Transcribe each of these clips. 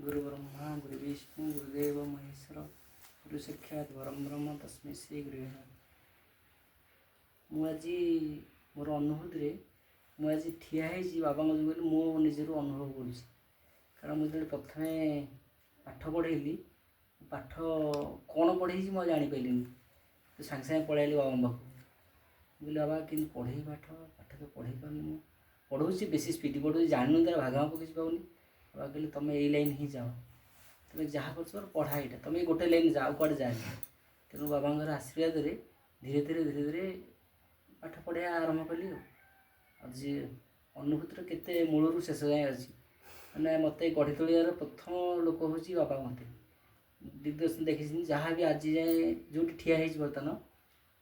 ଗୁରୁ ବ୍ରହ୍ମା ଗୁରୁ ବିଷ୍ଣୁ ଗୁରୁଦେବ ମହେଶ୍ୱର, ଗୁରୁ ସାକ୍ଷାତ ପରମ ବ୍ରହ୍ମ ତସ୍ମୈ ଶ୍ରୀ ଗୁରୁବେ ନମଃ। ମୁଁ ଆଜି ମୋର ଅନୁଭୂତିରେ ମୁଁ ଆଜି ଠିଆ ହେଇଛି ବାବାଙ୍କ ଯୋଗୁଁ ବୋଲି ମୁଁ ନିଜରୁ ଅନୁଭବ କରୁଛି। କାରଣ ମୁଁ ଯେତେବେଳେ ପ୍ରଥମେ ପାଠ ପଢ଼େଇଲି, ପାଠ କ'ଣ ପଢ଼େଇଛି ମୁଁ ଆଉ ଜାଣିପାରିଲିନି। ତ ସାଙ୍ଗେ ସାଙ୍ଗେ ପଳେଇଲି ବାବାଙ୍କ ପାଖକୁ। ମୁଁ କହିଲି, ବାବା, କେମିତି ପଢ଼େଇ ପାଠ? ପାଠ ତ ପଢ଼େଇ ପାରୁନି। ମୁଁ ପଢ଼ଉଛି, ବେଶୀ ସ୍ପିଡ଼ ପଢ଼ଉଛି, ଜାଣିନି ତାର ଭାଗ ମାପ କିଛି ପାଉନି। ବାବା କହିଲେ, ତୁମେ ଏଇ ଲାଇନ୍ ହିଁ ଯାଅ, ତୁମେ ଯାହା କରୁଛ କର, ପଢ଼ା ଏଇଟା, ତୁମେ ଏଇ ଗୋଟେ ଲାଇନ୍ ଯାଅ, ଆଉ କୁଆଡ଼େ ଯାଅନି। ତେଣୁ ବାବାଙ୍କର ଆଶୀର୍ବାଦରେ ଧୀରେ ଧୀରେ ଧୀରେ ଧୀରେ ପାଠ ପଢ଼ିବା ଆରମ୍ଭ କଲି। ଆଉ ଯିଏ ଅନୁଭୂତିର କେତେ ମୂଳରୁ ଶେଷ ଯାଏଁ ଅଛି, ମାନେ ମୋତେ ଗଢ଼ି ତୋଳିବାର ପ୍ରଥମ ଲୋକ ହେଉଛି ବାବା। ମୋତେ ଦିଗ୍ଦର୍ଶନ ଦେଖିଛନ୍ତି। ଯାହା ବି ଆଜି ଯାଏଁ ଯେଉଁଠି ଠିଆ ହେଇଛି, ବର୍ତ୍ତମାନ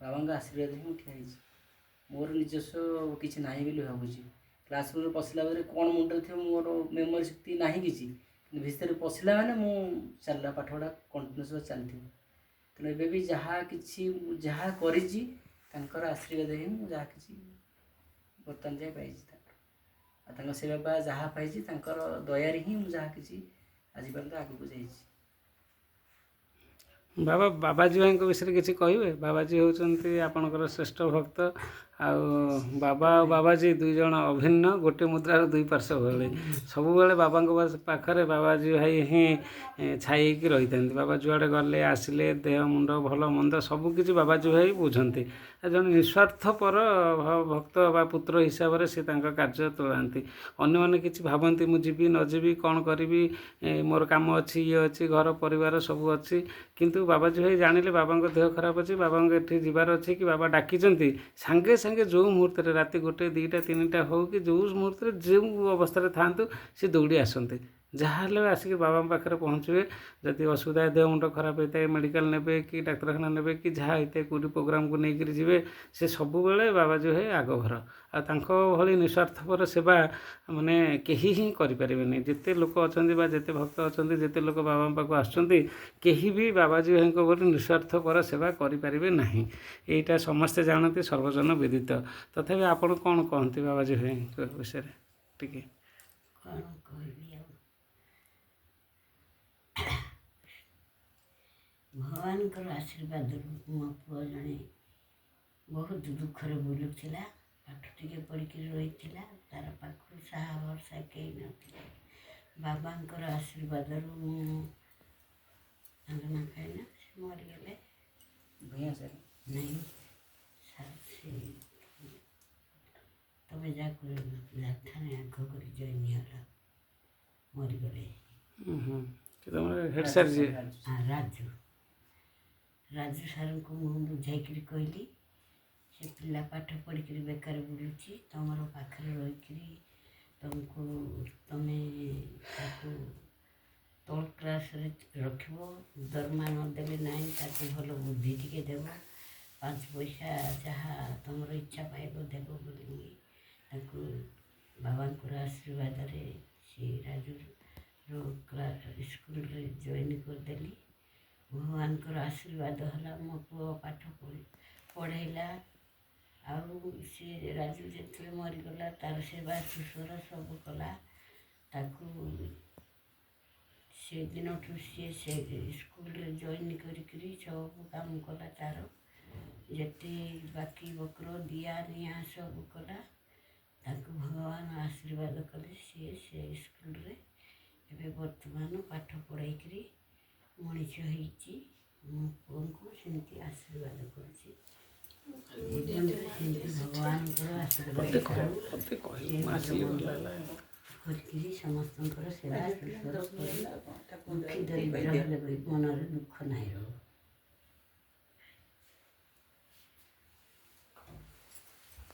ବାବାଙ୍କ ଆଶୀର୍ବାଦ ହିଁ ମୁଁ ଠିଆ ହେଇଛି। ମୋର ନିଜସ୍ୱ କିଛି ନାହିଁ ବୋଲି ଭାବୁଛି। କ୍ଲାସରୁମ୍ରେ ପଶିଲା ପରେ କ'ଣ ମୁଣ୍ଡରେ ଥିବ, ମୋର ମେମୋରି ଶକ୍ତି ନାହିଁ କିଛି, କିନ୍ତୁ ଭିତରେ ପଶିଲା ମାନେ ମୁଁ ଚାଲିଲା, ପାଠପଢ଼ା କଣ୍ଟିନ୍ୟୁଅସ୍ ଚାଲିଥିବ। ତେଣୁ ଏବେ ବି ଯାହା କିଛି ମୁଁ ଯାହା କରିଛି, ତାଙ୍କର ଆଶୀର୍ବାଦ ହିଁ ମୁଁ ଯାହା କିଛି ବର୍ତ୍ତମାନ ଯାଏ ପାଇଛି ତାଙ୍କର। ଆଉ ତାଙ୍କ ସେବା ବା ଯାହା ପାଇଛି, ତାଙ୍କର ଦୟାରେ ହିଁ ମୁଁ ଯାହା କିଛି ଆଜି ପର୍ଯ୍ୟନ୍ତ ଆଗକୁ ଯାଇଛି। ବାବା, ବାବାଜୀ ଭାଇଙ୍କ ବିଷୟରେ କିଛି କହିବେ? ବାବାଜୀ ହେଉଛନ୍ତି ଆପଣଙ୍କର ଶ୍ରେଷ୍ଠ ଭକ୍ତ। ଆଉ ବାବା ଆଉ ବାବାଜୀ ଦୁଇ ଜଣ ଅଭିନ୍ନ, ଗୋଟେ ମୁଦ୍ରାର ଦୁଇ ପାର୍ଶ୍ୱ ଭଳି। ସବୁବେଳେ ବାବାଙ୍କ ପାଖରେ ବାବାଜୀ ଭାଇ ହିଁ ଛାଇ ହେଇକି ରହିଥାନ୍ତି। ବାବା ଯୁଆଡ଼େ ଗଲେ ଆସିଲେ, ଦେହ ମୁଣ୍ଡ ଭଲ ମନ୍ଦ ସବୁକିଛି ବାବାଜୀ ଭାଇ ବୁଝନ୍ତି। ଆଉ ଜଣେ ନିସ୍ୱାର୍ଥପର ଭକ୍ତ ବା ପୁତ୍ର ହିସାବରେ ସେ ତାଙ୍କ କାର୍ଯ୍ୟ ତୁଲାନ୍ତି। ଅନ୍ୟମାନେ କିଛି ଭାବନ୍ତି, ମୁଁ ଯିବି ନ ଯିବି, କ'ଣ କରିବି, ମୋର କାମ ଅଛି, ଇଏ ଅଛି, ଘର ପରିବାର ସବୁ ଅଛି। କିନ୍ତୁ ବାବାଜୀ ଭାଇ ଜାଣିଲେ ବାବାଙ୍କ ଦେହ ଖରାପ ଅଛି, ବାବାଙ୍କ ଏଠି ଯିବାର ଅଛି କି ବାବା ଡାକିଛନ୍ତି, ସାଙ୍ଗେ ସାଙ୍ଗେ ଯେଉଁ ମୁହୂର୍ତ୍ତରେ ରାତି 1, 2ଟା, 3ଟା ହେଉ କି ଯେଉଁ ମୁହୂର୍ତ୍ତରେ ଯେଉଁ ଅବସ୍ଥାରେ ଥାଆନ୍ତୁ, ସେ ଦୌଡ଼ି ଆସନ୍ତି। ଯାହା ହେଲେ ବି ଆସିକି ବାବାଙ୍କ ପାଖରେ ପହଞ୍ଚିବେ। ଯଦି ଅସୁବିଧା, ଦେହ ମୁଣ୍ଡ ଖରାପ ହେଇଥାଏ, ମେଡ଼ିକାଲ ନେବେ କି ଡାକ୍ତରଖାନା ନେବେ କି ଯାହା ହେଇଥାଏ, କେଉଁଠି ପ୍ରୋଗ୍ରାମକୁ ନେଇକରି ଯିବେ, ସେ ସବୁବେଳେ ବାବାଜୀ ଭାଇ ଆଗଭର। ଆଉ ତାଙ୍କ ଭଳି ନିସ୍ୱାର୍ଥପର ସେବା ମାନେ କେହି ହିଁ କରିପାରିବେନି। ଯେତେ ଲୋକ ଅଛନ୍ତି ବା ଯେତେ ଭକ୍ତ ଅଛନ୍ତି, ଯେତେ ଲୋକ ବାବାଙ୍କ ପାଖକୁ ଆସୁଛନ୍ତି, କେହି ବି ବାବାଜୀ ଭାଇଙ୍କ ଭଳି ନିସ୍ୱାର୍ଥପର ସେବା କରିପାରିବେ ନାହିଁ। ଏଇଟା ସମସ୍ତେ ଜାଣନ୍ତି, ସର୍ବଜନ ବିଦିତ। ତଥାପି ଆପଣ କ'ଣ କହନ୍ତି ବାବାଜୀ ଭାଇଙ୍କ ବିଷୟରେ ଟିକେ? କ'ଣ କହିବି ଆଉ? ଭଗବାନଙ୍କର ଆଶୀର୍ବାଦରୁ ମୋ ପୁଅ ଜଣେ ବହୁତ ଦୁଃଖରେ ବୁଲୁଥିଲା, ପାଠ ଟିକେ ପଢ଼ିକିରି ରହିଥିଲା, ତାର ପାଖରୁ ସାହା ଭରସା କେହି ନଥିଲେ। ବାବାଙ୍କର ଆଶୀର୍ବାଦରୁ ମୁଁ ତାଙ୍କ ନାଁ କାହିଁନା, ସେ ମରିଗଲେ। ଭୂୟାଁ ସାର୍। ନାଇଁ ସାର୍, ସେ ତମେ ଯାହାକୁ ଥାନେ ଆଗ କରି ଜଏନ୍ ହେଲା, ମରିଗଲେ। ହୁଁ, ତମର ହେଡ଼ ସାର୍ ଯିଏ। ରାଜୁ, ରାଜୁ ସାର୍ଙ୍କୁ ମୁଁ ବୁଝାଇକିରି କହିଲି, ସେ ପିଲା ପାଠ ପଢ଼ିକିରି ବେକାର ବୁଲୁଛି, ତମର ପାଖରେ ରହିକିରି ତମକୁ ତମେ ତାକୁ ତଳ କ୍ଲାସ୍ରେ ରଖିବ, ଦରମା ନଦେଲେ ନାହିଁ, ତାକୁ ଭଲ ବୁଦ୍ଧି ଟିକେ ଦେବ, ପାଞ୍ଚ ପଇସା ଯାହା ତମର ଇଚ୍ଛା ପାଇବ ଦେବ ବୋଲି ମୁଁ ତାକୁ ବାବାଙ୍କର ଆଶୀର୍ବାଦରେ ସେ ରାଜୁର ସ୍କୁଲରେ ଜଏନ୍ କରିଦେଲି। ଭଗବାନଙ୍କର ଆଶୀର୍ବାଦ ହେଲା, ମୋ ପୁଅ ପାଠ ପଢ଼େଇଲା। ଆଉ ସେ ରାଜୁ ଯେତେବେଳେ ମରିଗଲା, ତାର ସେବା ଶୁଶ୍ରୂଷା ସବୁ କଲା। ତାକୁ ସେ ଦିନଠୁ ସିଏ ସେ ସ୍କୁଲରେ ଜଏନ୍ କରିକିରି ସବୁ କାମ କଲା, ତାର ଯେତେ ବାକି ବକର ଦିଆ ନିଆ ସବୁ କଲା। ତାକୁ ଭଗବାନ ଆଶୀର୍ବାଦ କଲେ, ସିଏ ସେ ସ୍କୁଲରେ ଏବେ ବର୍ତ୍ତମାନ ପାଠ ପଢ଼େଇକିରି ମଣିଷ ହେଇଛି। ମୋ ପୁଅଙ୍କୁ ସେମିତି ଆଶୀର୍ବାଦ କରୁଛି, ଜୀବନରେ ସେମିତି ଭଗବାନଙ୍କର ଆଶୀର୍ବାଦ ଥାଉ। ମତେ କହିବୁ, ମୁଁ ଆସିଲି, ଭଲ ହେଲା। କରିକିରି ସମସ୍ତଙ୍କର ସେବା ଶୁଶ୍ରୂଷା କରି ଦୁଃଖୀ ଦରିଦ୍ର ହେଲେ ବି ମନରେ ଦୁଃଖ ନାହିଁ ରହୁ।